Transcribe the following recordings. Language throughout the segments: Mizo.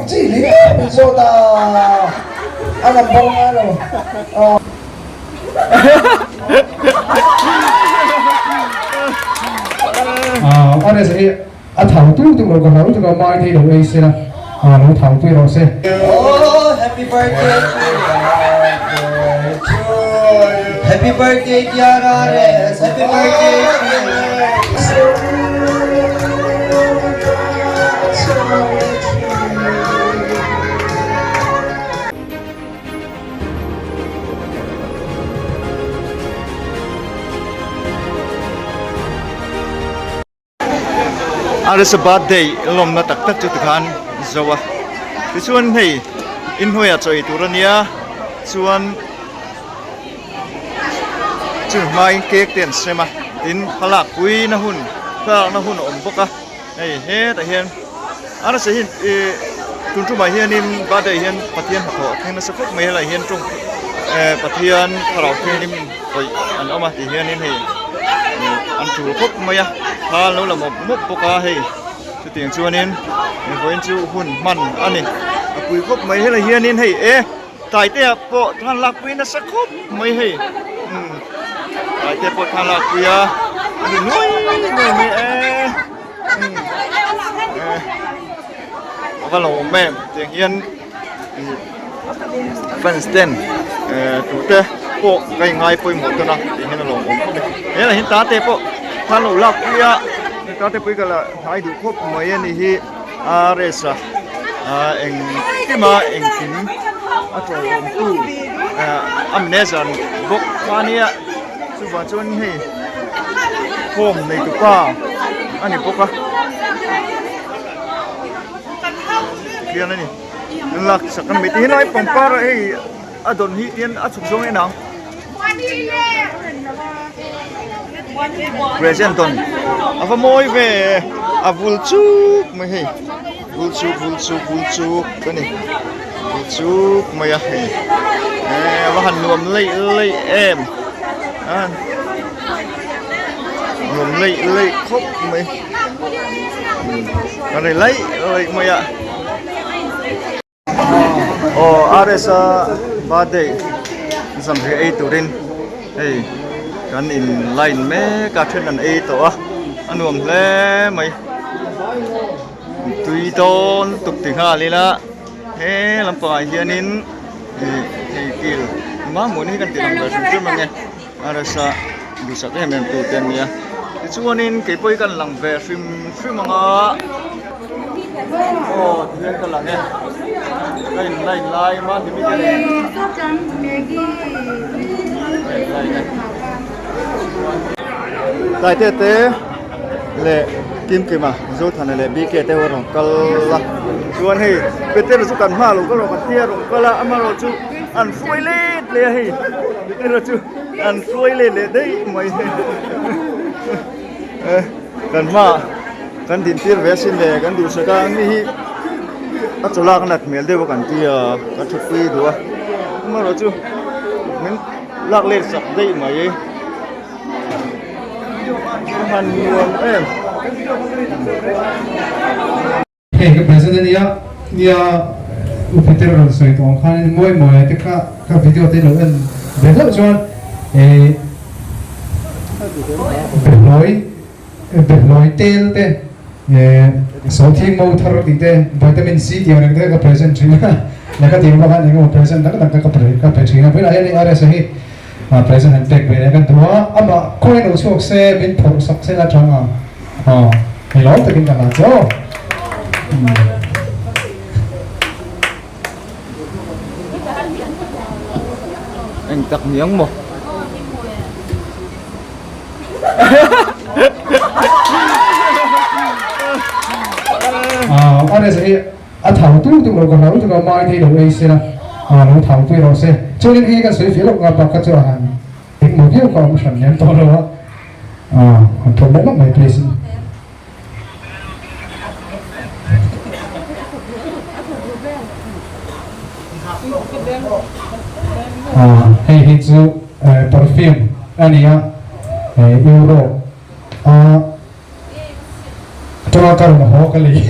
chi hlir min zawt a, a number ngai lo. A reza hi a thau tuk tuk lo ka hlau tuk a, mai thei lo ei se la, lo thau tui rawh se. Oh happy birthday to you Happy birthday dear RS Happy birthday to you Arsa birthday lawmna tak tak chu tikhan zo a tichuan hei inhnuaiah chaw ei tur ania chuan chu hmain cake te an sem a tin thlalak puina hun thlalakna hun a awm bawk a hei hetah hian arsa hi ih tun tumah hianin birthday hian Pathian hnathawh a thleng nasa khawp mai helaiah hian tawng eh Pathian thlarau thianghlim pawih an awm a ti hianin hei an tul khawp mai a thla an lo la mawp mawp bawk a hei chutiang chuanin vawiin chu hun hman a ni a pui khawp mai helai hianin hei e Taite ah pawh thla an lakpui nasa khawp mai hei umm Taite pawh thla an lakpui a a ni nuai nuai mai e umm a va lo awm em tiang hian fans ten eh tute pawh ka inngai pawimawh dawn a tih hian a lawm awm khawp mai helai hian tate pawh thla an lo lakpui a tate pawh hi ka la hnai duh khawp mai a ni hi. A race a engkima engkim a tlawmtu a manager bawk kha ania chuvang chuan hei home nei tupa a ni bawk a khian a ni an lak sak a ni ti helai pangpar hei a dawn hi hian a chhuk zawng en ang present dawn a va mawi ve a vul chuk mai hei vul chuk vul chuk vul chuk a ni vul chuk mai a hei eh a va han nuam leih leih em a nuam leih leih khawp mai a ri laih laih mai a. Aw RS-a birthday zanriah ei turin hei kan in line mek a then an ei tawh a a nuam hle mai tui dawn lutuk ti nghal ila he lampangah hianin ih hei kil mamawh hi kan tih lang ve hrim hrim ange RS-a duhsak em em tu te an nia tichuanin keipawh hi kan lang ve hrim hrim ang a. Aw tihian ka lang e ka in line lai a mahni mi te nen ka in line e Taite te leh Kimkima Zothana leh BK te ho rawn kal a chuan hei Petera chu kan hma lo ka rawn tia rawn kal a amaherawhchu an hruai let leh a hei Petera chu an hruai let leh daih mai Kan hma kan din tir ve asin le kan duhsak a mi hi a chaw lak nat hmel deuh a kan ti a kan thutpui duh a amaherawh chu min lak let sak daih mai a han nuam em. Hei ka present a nia, nia U Peter rawn sawi tawh ang khanin mawi mawi te kha ka video te lo en ve hlauh chuan eh behlawi behlawi tel te eh sawhthing mo thar tih te vitamin C tih ang reng te ka present thin a leh ka tih ang bawk khan engemaw present dang dang ka ka pe thin a vawilah hian hei RS a hi present han pek ve leh kan duh a amah khawi lo chhuak se min phawrh sak se la tang ang. Aw, hei lawm takin ka hlan che aw. Eng tak ni ang maw? Aw, a reza hi a thau tuk tuk lo ka hlau tuk a, mai thei lo ei se la, lo thau pui rawh se. Chuanin hei kan sawi fiah lawk nga bak kha chu a han Engmaw viau ka awm hran lem tawh lo a, han thawm leh lawk mai please in. Hei hi chu perfume a ni a, Euro a. atanga ka rawn haw ka lei.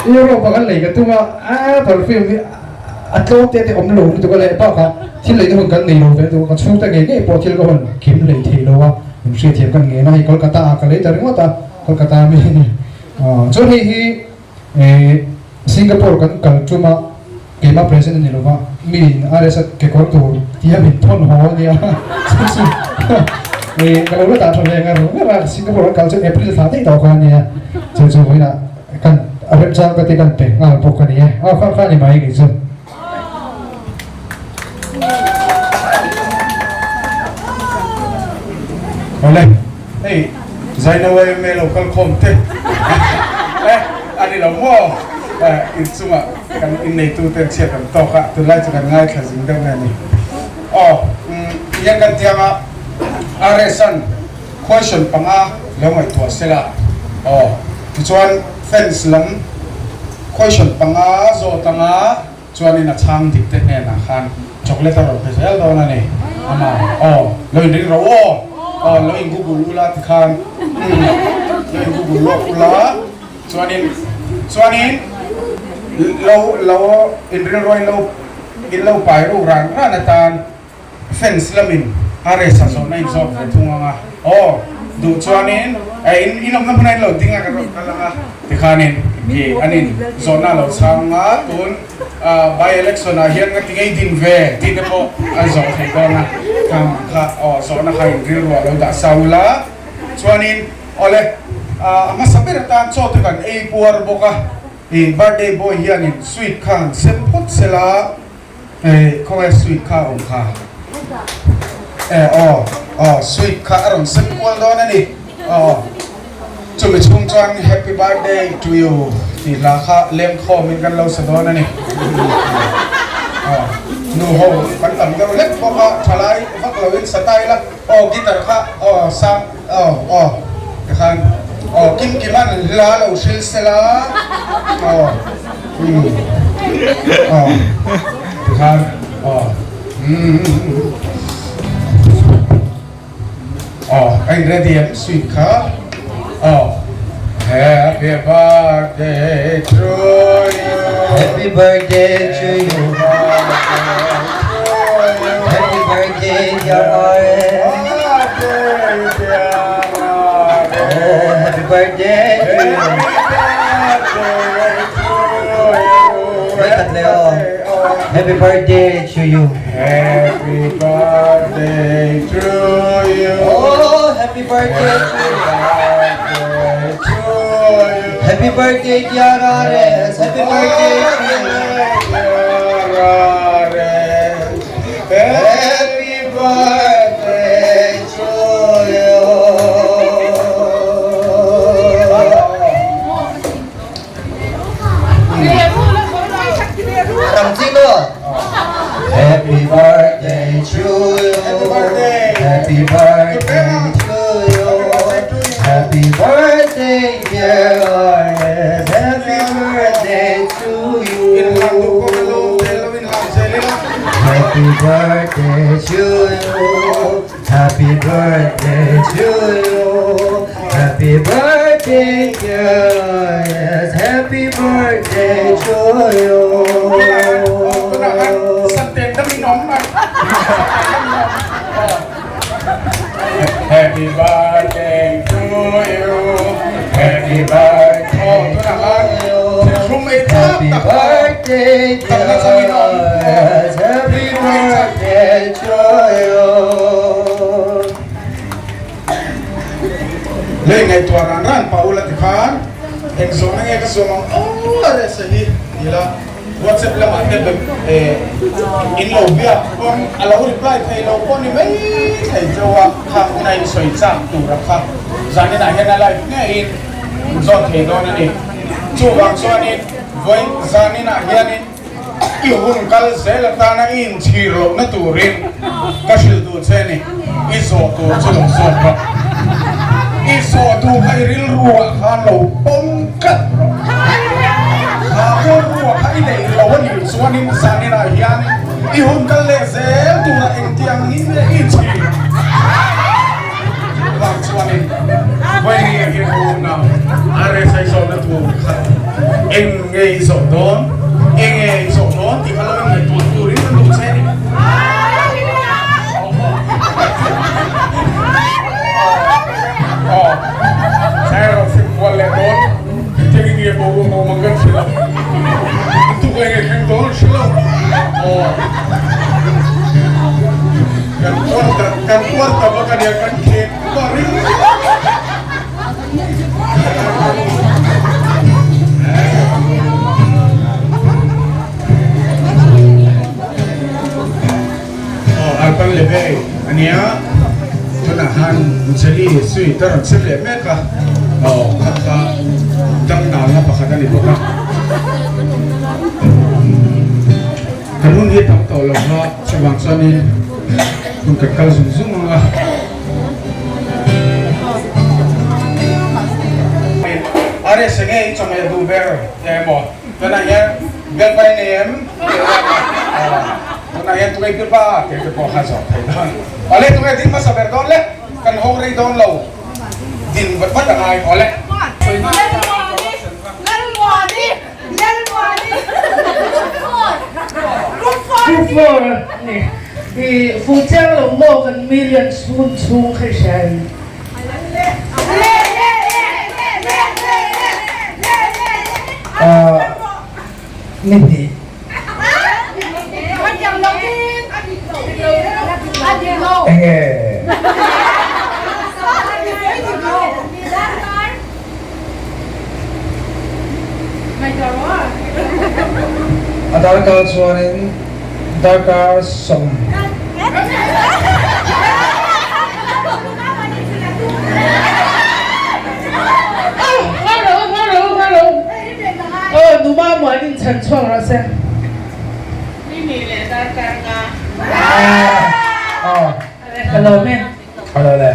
Europe ah kan lei ka tum a, a perfume hi a tlawm te te awm lo lutuk a leh bakah thil leina hun kan nei lo ve lutuk a, ka chhungte ngei ngei pawh thil ka hawn kim hlei thei lo a, in hriatthiam kan ngen a, hei Kolkata ah ka lei ta ringawt a, Kolkata mi a ni. Chuan hei hi Singapore kan kal tum a, keimah present a ni lo va, mi in RS a kekawr tur tia min thawn haw a nia, chu chu ka lo la dah tha ve ngar ngar a, Singapore kan kal chu April thla daih tawh kha a nia, chu chu vawiinah kan a remchang ka ti kan pe nghal bawk a ni e, aw kha kha a ni mai kei chu. Awle, hei Zaino yma lo kal khawm te eh a ni lo maw eh inchungah kan inneitu ten chhiat an tawk a tunlai chu kan ngaithla zing deuh nge ni. Aw tihian kan tianga RS-an question panga lo ngaihtuah sela aw tichuan fans lam question panga zawt anga Chuanin a chhang dik te hnenah khan chocolate a rawn pe zel dawn a ni. Ama, Aw, lo inring ro aw, aw, lo in google ula tikhan, umm, lo in google lawk ula, chuanin, chuanin lo, lo inring ro in lo, in lo pai ro ran ran atan Fans lamin a race a zawhna in zawt ve thung ang a, aw duh chuanin in in awmna hmunah in lo ding a kan rawn kal ang a tikhanin i an in zawhna a lo chhang a tun by election ah hian ngati ngei din ve tih te pawh an zawh thei dawn a khang ang kha aw zawhna kha in rilru ah lo dah sa ula chuanin awle a hmasa ber atan chaw te kan ei puar bawk a i birthday boy hianin sweet kha han sem phawt sela. Hei khawnge sweet kha a awm kha? E aw aw sweet kha a rawn sem kual dawn a ni aw chumi chhung chuan happy birthday to you tih hla kha lengkhawm in kan lo sa dawn a ni aw nu ho kan tam deuh hlek bawk a thalai vak lo in sa ta ila aw guitar kha aw sang aw aw tikhan aw kim kiman hla lo hril sela aw. Aw a in ready em sweet kha aw happy birthday to you happy birthday to you happy birthday dear happy birthday to you Happy birthday to you. Happy birthday to you. Oh, happy birthday to you. Happy birthday, dear RS. Happy birthday to you. Happy birthday to you. Happy birthday to you. Happy birthday. Happy birthday to you. Happy birthday dear RS. Happy birthday to you. Happy birthday to you. Happy birthday to you. Happy birthday dear RS. Happy birthday to you. Happy birthday to you. Happy birthday to you. Happy birthday dear RS. Happy birthday to you. Lei ngaihtuah ran ran Paula ti khan eng zawhna nge ka zawm ang aw a reh sa hi ti la WhatsApp lamah te in lo biak pawn a lo reply thei lo pawh ni mai thei chauh a khang huna in sawi chak tur a kha zaninah hian a live ngeiin in zawn thei dawn a ni chuvang chuanin vawiin zaninah hianin I hun kal zel atana i inchhir lohna turin ka hrilh duh che ni. I zawh tur chu lo zawt rawh. I zawh duh kha i rilruah khan lo pawm tlat rawh. Kha rilruah kha i neih lo a nih chuanin zaninah hian i hun kal leh zel turah engtiang in nge i inchhir vang chuanin. tur kha eng nge i zawh dawn, eng nge i zawh dawn tih kha lo in ngaihtuah turin ka duh che a ni. Aw, Sairaw sim kual leh dawn, engtiang in nge boruak awm ang kan hre lo, a tuk leh nge thleng dawn an hre lo. Aw, kan uar ta, kan uar ta bawk a nia, kan khek pawh ring. Aw Alpan Leve a nia, tunah khan Jelly sweet a rawn sem leh mek a, aw kha kha dangnalna pakhat a ni bawk a. Kan hun hi tam tawh lo kha chuvang chuanin hun kan kal zung zung ang a. Ares enge i chawhmeh duh ber emaw tunah hian bialpa i nei em? Tunah hian tunge bialpa tih te pawh kha zawh thei dawn. Awle tunge ding hmasa ber dawn le kan hawng rei dawn lo din vat vat a ngai awle. Group 4 ni i fuh chiang lo maw kan million hun chhung kha i hria em? Ni hnih. Enge? A darkar chuanin darkar sawm. Hello le.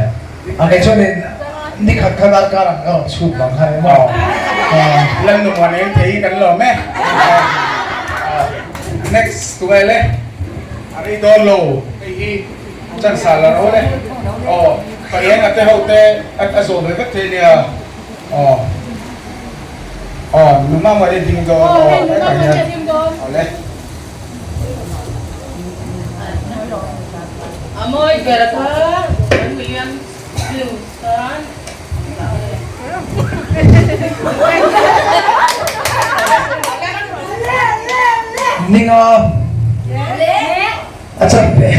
A kei chuanin nikhat kha darkar ang ka rawn chhut bang kha emaw. Lan nu muan eng thei kan lawm e. Next tu nge le. A rei dawn lo hei hi chance a la ro le. Aw pa eng a te ho te a zawh ve vek thei nia. Aw aw nu mama hi ding dawn aw hetah hian aw le. A mawi ber kha kan million views khan. Ninga a chan ve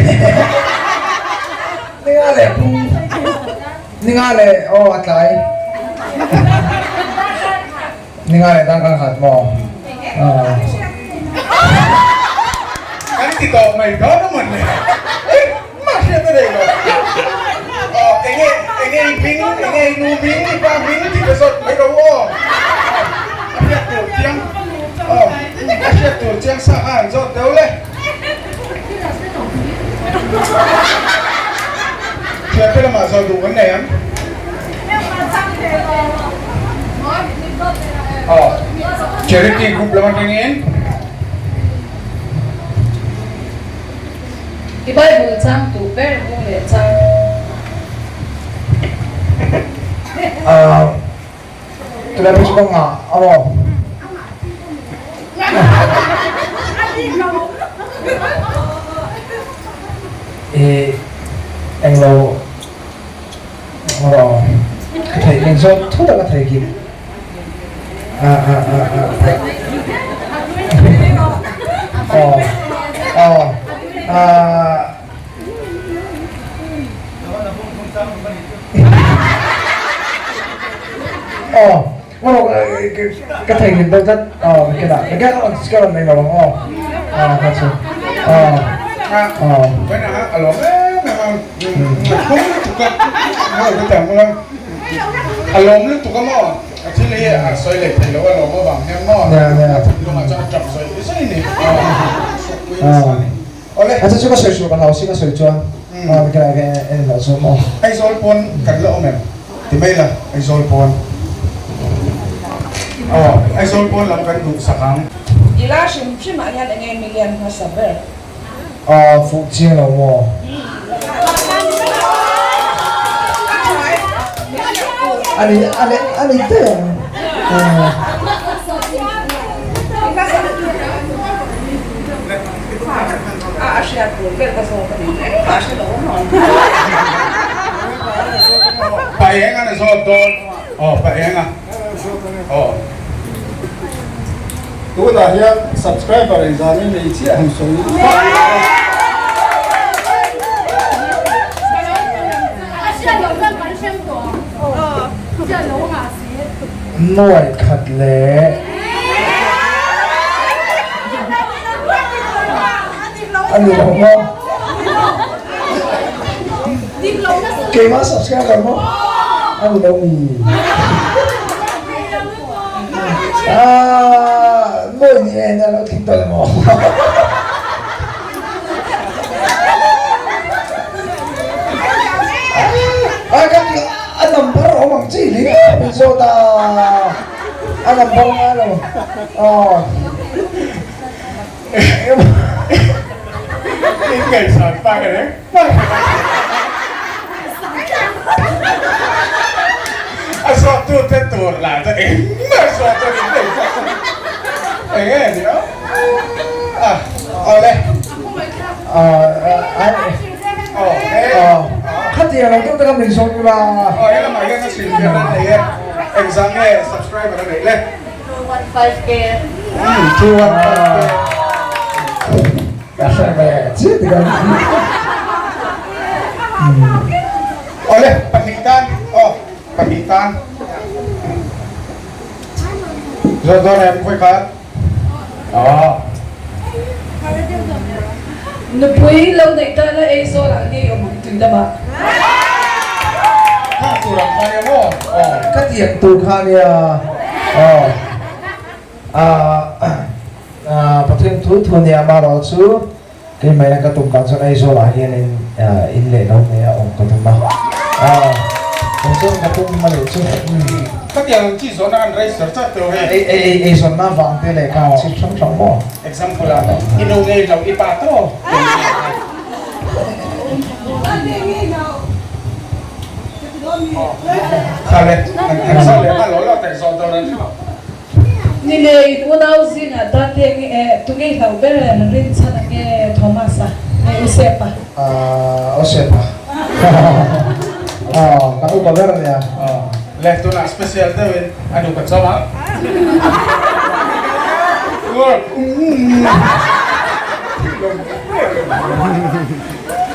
ninga leh pum ninga leh aw a tlai Ni ngai dang kan khat maw? Kan ti tawp mai dawn a mawn le. Engmah hriat a nei lo. Aw enge enge i hming enge i nu hming i pa hming tih te zawt mai ro aw. A hriat tur chiang aw a hriat tur chiang sa kha han zawt deuh le. Thiante lamah zawh duh kan nei ang. Aw charity group lam atangin. I Bible chang duh ber bung leh chang. Aaa Tulai pawh chu ka ngah a maw? I englo Aw, ka theih eng zawt thut a ka thei kip. A a a a. Aw, aw, a. Aw, aw, ka thei ngin deuh tlat. Aw, ka kena, ka kena ka rawn nei lo ang aw. Aw, ka chu. Aw, aw. A lawm em em a, a lawm lutuk a, a lawm lutuk a maw, a thil hi a sawi leh thei lo a lawm avang hian maw, a thinlungah chuan a tap zawih zawih ni, hrukpui nasa a ni. Awle. A chu chu ka sawi suh ka hlau si ka sawi chuan a ka en loh chu maw. Aizawl pawn kan la awm em? Ti mai la Aizawl pawn. Aw Aizawl pawn lam kan duh sak ang. I la hrim hrim ah hian enge million hmasa ber? A fuh chiang lo maw? Ani ani ani daih ang. Pa eng an zawt dawn. Aw pa eng a. Aw. Tunah hian subscriber engzah nge nei chiah han sawi. Nuai khat leh. A ni lo maw? Keimah subscriber maw? A ni lo mi? Ah, mawi ni e na lo tling tawh le maw? Ah, kan a number awm ang chi ling min zawt a, a number ngai lo. Aw. In ngaihsan pa ka reng mai. A zawt tu te tur lah chu engmah zawt a ni thei tlat. Eng nge ni a? Ah, awle. Khatiang lo deuh taka min zawt ula. Aw, he lamah hian a hrilhfiahna a nei e. Engzah nge subscriber a neih le? 215K. 215K. Ka hre ve chiah dik ang. Awle, pahnih tan. Aw, pahnih tan. Zawt dawn em khawi khan? Aw. Nupui lo neih tana eizawl ah ngei awm ang tui lamah. Kha tur ang kha nia maw? Aw. Ka tiang tur kha nia. Aw. Aaa Pathian thu thu nia amarawh chu Keimahina ka tum dan chuan Aizawl ah hian in in leh lo nei a awm ka tum a, aw kei chuan ka tum a nih chu. Khatiang ang chi zawn a an register chauh teuh hei. Eizawnna vang te leh kha chhip hrang hrang maw? Example ah i nu ngei lo i pa tawp. Kha le an zawh leh nghal lo lo teh zawh dawn an hrelo. Ni leh in unau zingah tan te nge eh tunge i hlauh ber eh Rinchhan a nge Thomas a nge Usepa? Ahh Usepa aw kan upa ber a nia. Aw le tunah special deuhin a nu ka chawm ang.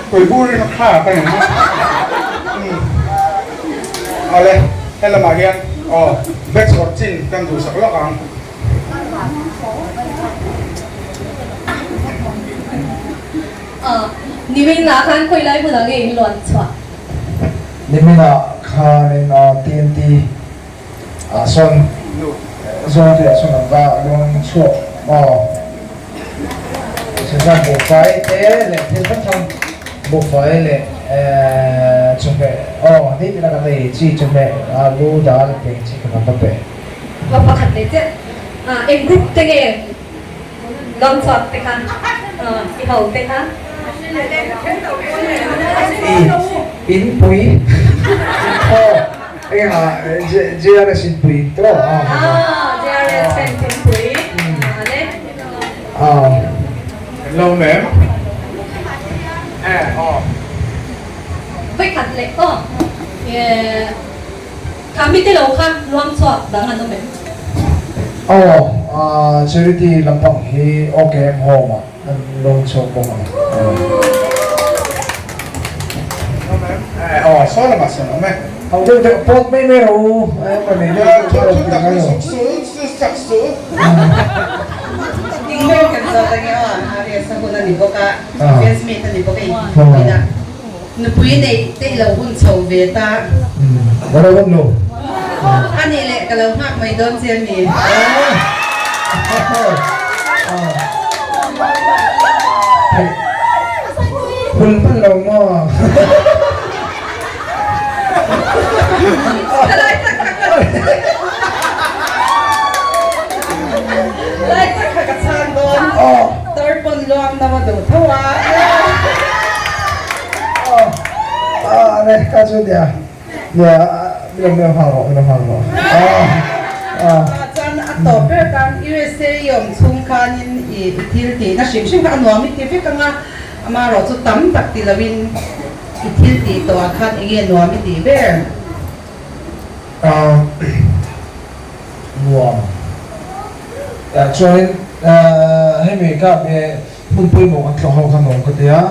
Tuibur in a kha ka ni maw? Awle helamah hian aw batch awrh chin kan duhsak lawk ang. Aw niminah khan khawi lai hmunah nge in luan chhuah? Niminah khanin aw TNT ah sawn Zawngte ah sawn an va luang chhuak aw. Chhunzawm buhfai te leh thil hrang hrang buhfai leh chawhmeh aw ni tina kan ei chi chawhmeh alu dal te chi kha kan va pe. Va pakhat leh chiah eng group te nge lawm chhuak te kha i ho te kha. I inpui aw eng ah JRS inpui tawh a. JRS fans inpui le. Lo mem e aw. Vawikhat leh aw kha mite lo kha luang chhuak dang an awm em? Aw charity lampang hi OKM home ah an luang chhuak bawk ang. Lo mem e aw saw lamah sawn awm e. Ho deuh deuh pawt mai mai rawh u. Thu tak suk suh sak suh. Ding ber kan zawt ange aw, RS a hun a ni bawk a, fans meet a ni bawk a inpui a, nupui neih te i lo hun chho ve ta. Ka lo hun lo. A nih leh ka lo nghak mai dawn che a mi. Hun hman lo maw? Lai tak kha ka chhang dawn. Tar pawn luang na va duh tho a. A ne ka chu nia nia mi lo mi lo nghal rawh mi lo nghal rawh. Chuan a tawp ber tan USA i awm chhung khanin i thil tihna hrim hrim kha a nuam i ti vek ang a, amaherawh chu tam tak ti loin i thil tih tawhah khan eng nge nuam i tih ber? Nuam. Chuanin hemi ka hmun pawimawh kan tlawh ho kha nuam ka ti a,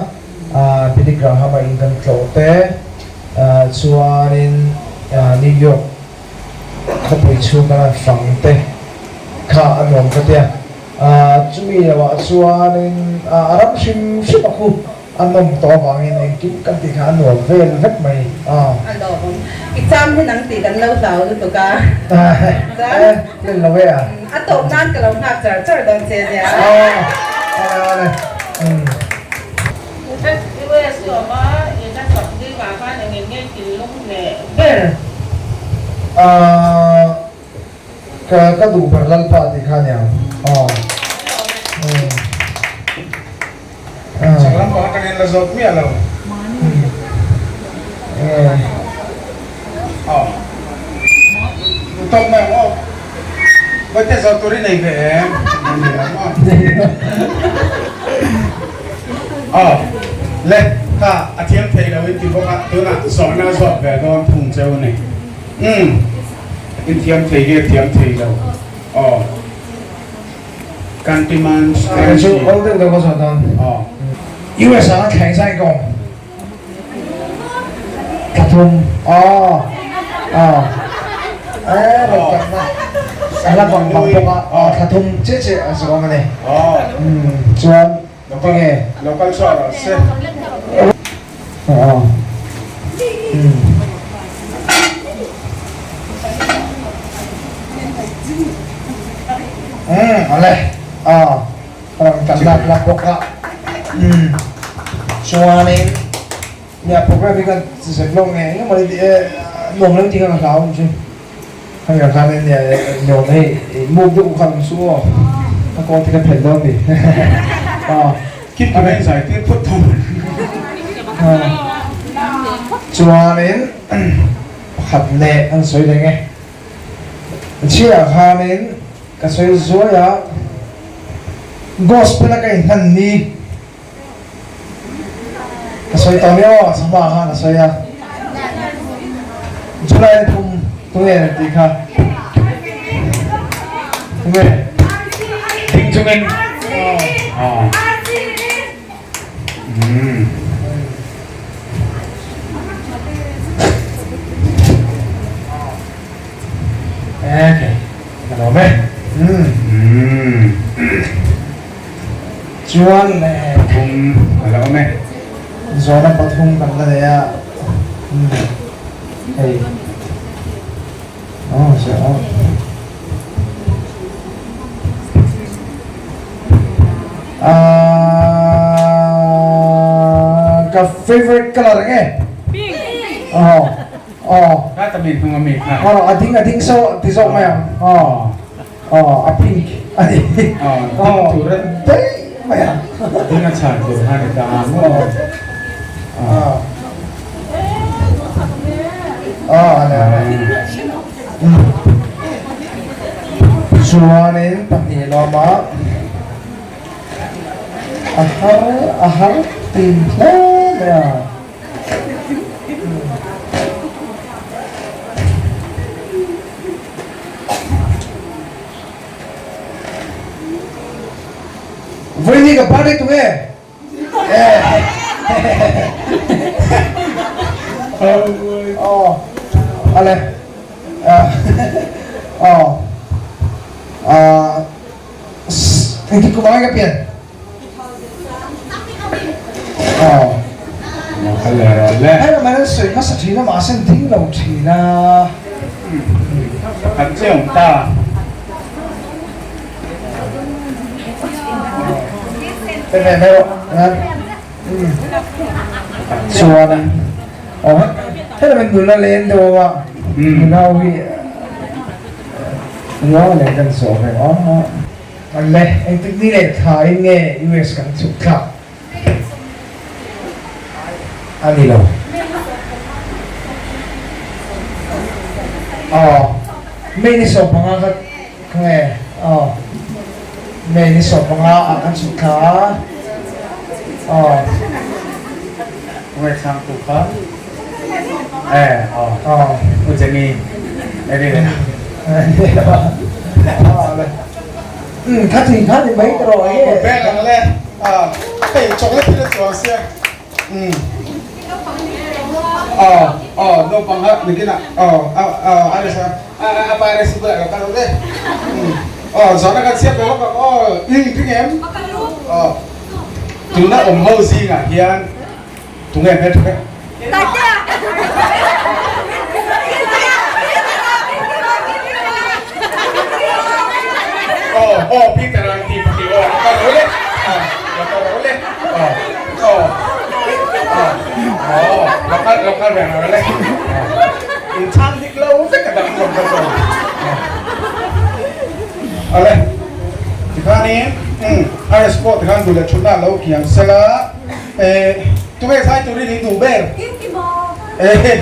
Billy Graham-a in kan tlawh te, chuanin New York khawpui chhung kan han fang te kha a nuam ka tia. Chumi lohah chuanin a ram hrim hrim a khu a nawm tawh avangin engkim kan tih kha a nuam vel vek mai a. A lawmawm. I cham hi nang tih kan lo hlau lutuk a. Chuan. Len lo e a. A tawp nan ka lo nghak char char dawn che nia. Aw. Awle awle. Umm. US i awm a, i la chak zingah khan engin nge thinlung leh ber? Ahh ka ka duh ber Lalpa tih kha aniang aw. Umm. Chak lampang atangin la zawt miah lo. Aw. Tawp mai ang aw. Vawite zawt tur i nei ve em? Nei lo maw? Aw. Le, kha a thiam thei lo in ti bawk a, tunah zawhna a zawt ve dawn thung cheu a ni. Umm. In thiam thei nge thiam thei lo? Aw. Countryman Kei chu awl deuh deuh ka zawt dawn. US ah thleng zai ka awm. Thla thum. Aw. Aw. Eh rawn kan na. A la bang bang bawk a. Aw thla thum chiah chiah a zawm a ni. Umm chuan tinge. Lo kal chhuah rawh se. Aw. Umm. Umm ale aw rawn kan lak lak bawk a umm chuanin nia program hi kan zep lo nge eng emaw ni nuam lo tih kha ka hlau ang chu hemi ang khan nia nuam hei muk deuh kha ang chu aw ka kawl te ka phelh dawn ni aw Kip ka veng zai tir phawt thung chuanin pakhat leh an sawi leh nge. Chhiah khanin ka sawi zuai a, Gospel a ka inhlan ni ka sawi tawh nia aw, chhama khan a sawi a, July ni thum tunge tih kha tunge? Ding chungin aw. Okay, ka lawm e. Umm. Chuan Pathum ka la awm e. Zawhna pathum kan la nei a. Umm. Hei. Aw, zia aw. Ahh ka favourite colour nge? Pink. Aw aw. Ka ta mi hnung ami kha. Aw a ding a ding so ti zawk mai ang. Aw aw a pink a ni. Aw ding tur a daih mai ang. Ding a chhan tur kha ni ta ang maw. Aw aw a ni a ni. Chuanin pahnih lawmah a har a har tin hle mai a. Vawiin hi ka birthday tunge? Aw ale aw engtik kum ah nge ka pian aw hei lam an sawi hmasa thin a mahse an ding lo thin a kan che awm ta. Chuan aw helai nula len deuh a nula ho hi nula leh kan zawh ve aw le engtik ni leh thla in nge US kan chhuk thlak a ni lo aw. May ni 15 kha ka nge aw May ni 15 ah kan chhuk thla a aw. Nge chhang tu kha e aw aw U Jenny e ni le aw le um kha thing kha ni mai tawh e. Aw bag ang le a hei chocolate hi la chuang sia. Umm aw aw naupang kha nikinah aw aw a resa a a pa resa bulah lo kal ve umm aw zawhna kan siam ve lawk ang aw i ring em aw tuna awm ho zingah hian tunge hmeltha ber. Aw aw Peter an ti pahnih aw lo kal rawh le aw lo kal rawh le aw aw aw aw lo kal lo kal reng rawh le aw in chhang dik lo vek a dang hlawm ka chuan aw le tikhanin umm RS pawh tikhan duh leh thutna a lo kiang sela eh tunge zai turin in duh ber eh.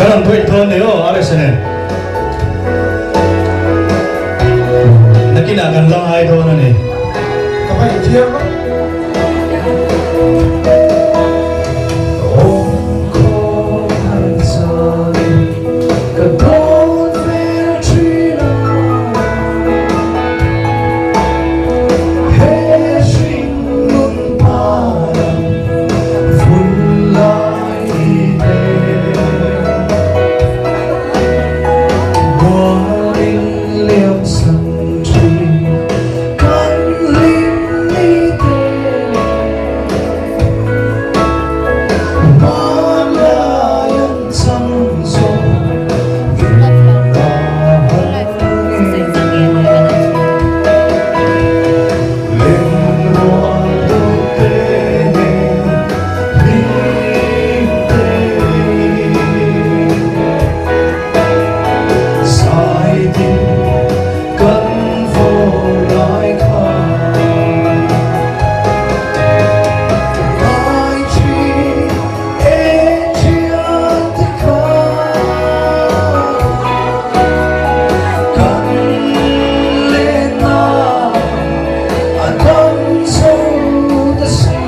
Kan rawn break dawn ni aw RS nen. Nakinah kan la ngai dawn a ni. Ka va inthiam a. tin kan vawr lai kha. Ka ngai thin e thian te kha. Kan lenna a dam zo ta si.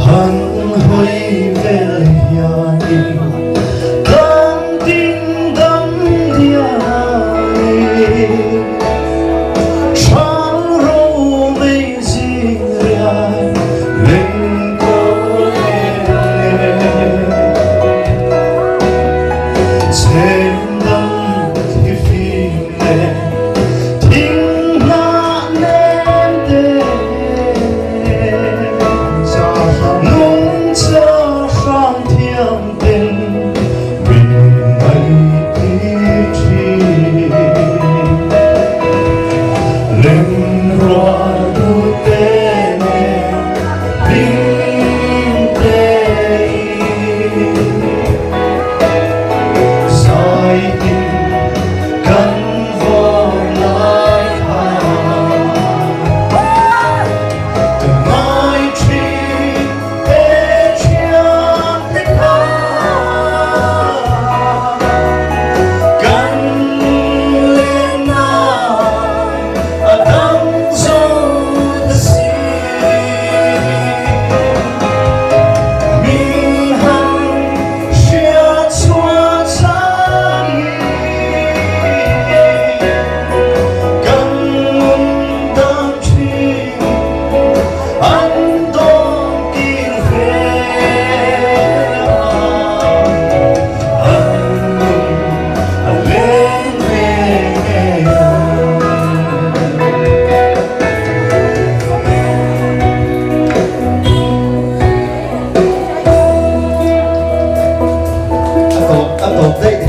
Han hawi vel hianin tlang tin dam diai Thang ro mei zing riai leng kawl eng e. Chen dang thi fim leh thing hnah nem te Nung cha hrang thiam ten min ngaih tir thin. Lem rual tu te nen hlim te in. Zai tin kan vawr lai kha ka ngai thin e thian te kha kan lenna a dang zo ta si. Min han hria chhuah chang kan nun dan thin an dawn kir ve a, an nun a leng ve ngei ang. A tawp a tawp daih.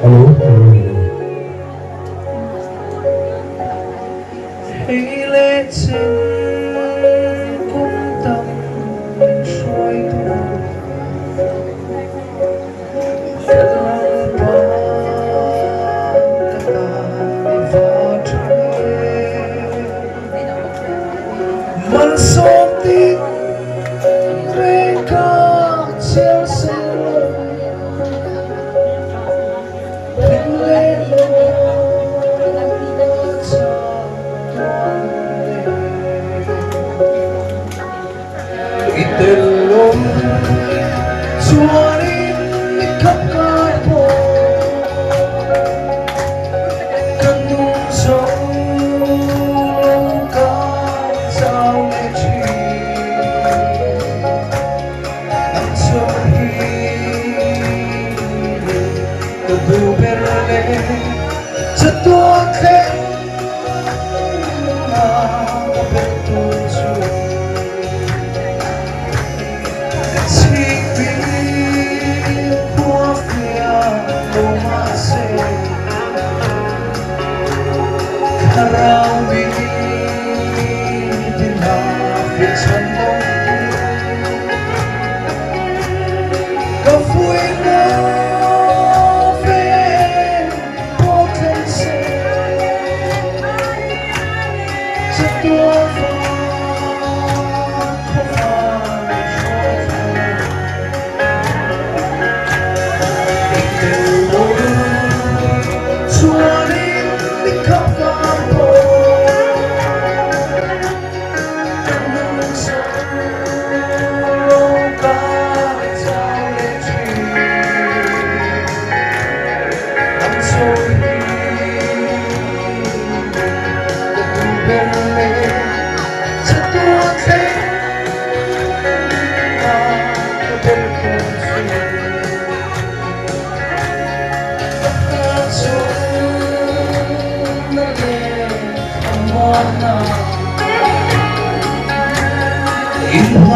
Hello hello hello. Hei leh chen kum tam min hruai tawh. Ka lalpa ka tan i va tha em. Malsawm tin reng ka chhiar sel lo.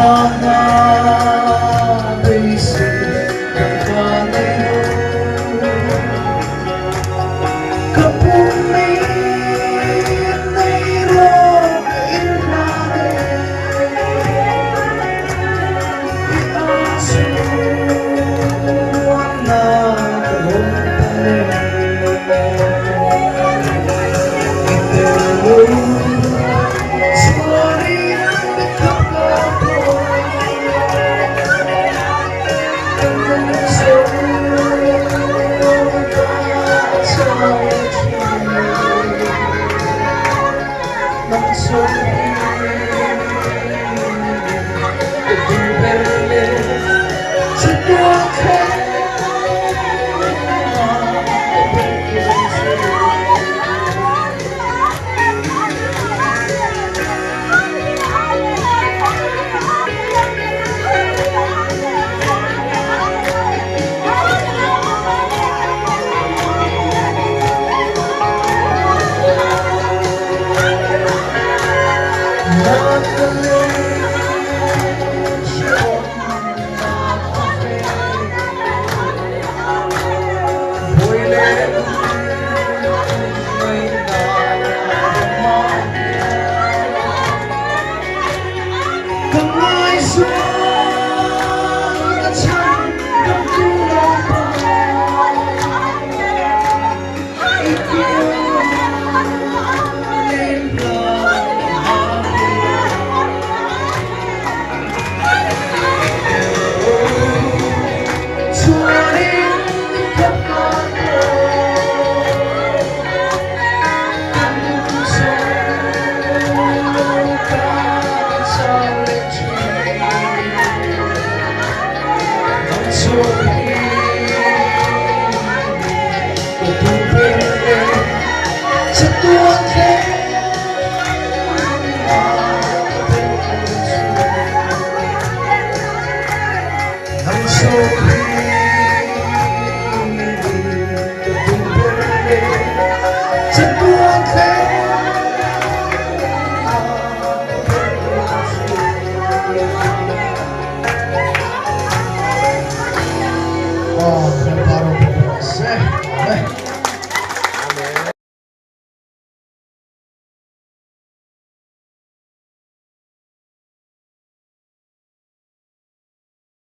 Tana beisei kan tana.